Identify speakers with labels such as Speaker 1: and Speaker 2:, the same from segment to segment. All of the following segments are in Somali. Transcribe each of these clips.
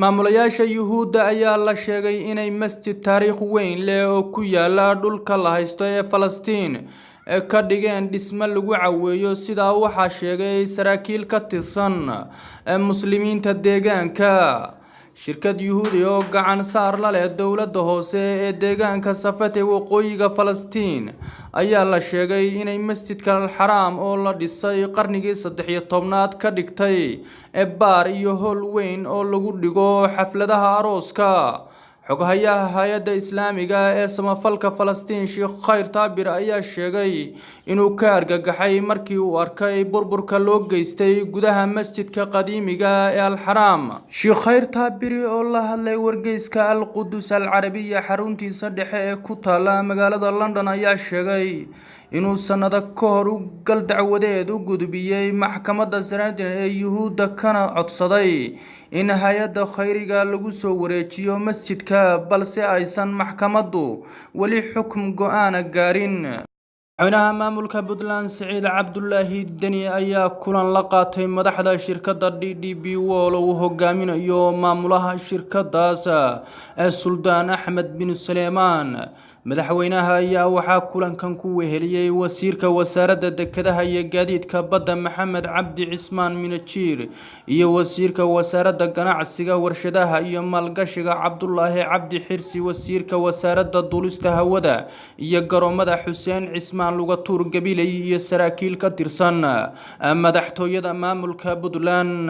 Speaker 1: Maamulayaasha Yuhuudda ayaa la sheegay inay masjid taariikh weyn leh oo ku yaala dhulka la haysto ee Falastiin ka dhigeen dhisme lagu caweeyo. Sidaa waxaa sheegay saraakiil ka tirsan Muslimiinta deegaanka. Shirkad Yuhuudi oo gacan saar la leh dowladda hoose ee deegaanka Safed ee waqooyiga Falastiin ayaa la sheegay inay masjidka Al-Xaraam oo la dhisay qarnigii 13aad ka dhigtay baar iyo hool weyn oo lagu dhigo xafladaha arooska. Xoghayaha hay'adda Islaamiga ee samafalka Falastiin, Sheikh Khayr Taabir, ayaa sheegay inuu ka argagaxay markii uu arkay burburka loo geystay gudaha masjidka qadiimiga ee Al-Xaraam. Sheikh Khayr Taabiri oo la hadlay wargeyska Al-Qudus Al-Carabiya xaruntiisa dhexe ee ku taala magaalada London ayaa sheegay inuu sanado ka hor u gal dacwadeed u gudbiyey maxkamadda Sanhedrin ee Yuhuudda, kana codsaday in hay'adda khayriga lagu soo wareejiyo masjidka, balse aysan maxkamaddu weli xukun go'aan gaarin. Madaxweynaha maamulka Puntland Siciid Cabdulaahi Deni ayaa kulan la qaatay madaxda shirkadda DP World oo uu hogaaminayo maamulaha shirkadaas, Suldaan Axmed bin Suleymaan. Madaxweynaha ayaa waxaa kulankan ku weheliyey wasiirka wasaaradda dekedaha iyo gaadiidka badda, Maxamed Cabdi Cismaan Minajiir, iyo wasiirka wasaaradda ganacsiga, warshadaha iyo maalgashiga, Cabdulaahi Cabdi Xirsi, wasiirka wasaaradda duulista hawada iyo garoomada, Xuseen Cismaan Lugatuur Gabiley, iyo saraakiil ka tirsan madaxtooyada maamulka Puntland.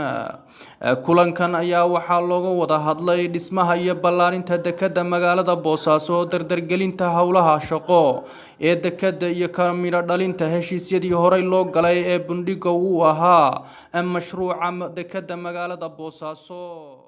Speaker 1: Kulankan ayaa waxaa looga wada hadlay dhismaha iyo ballaarinta dekeda magaalada Boosaaso, dardargelinta howlaha shaqo ee dekeda iyo ka midho dhalinta heshiisyadii horey loo galay ee bundhiga uu ahaa mashruuca dekeda magaalada Boosaaso.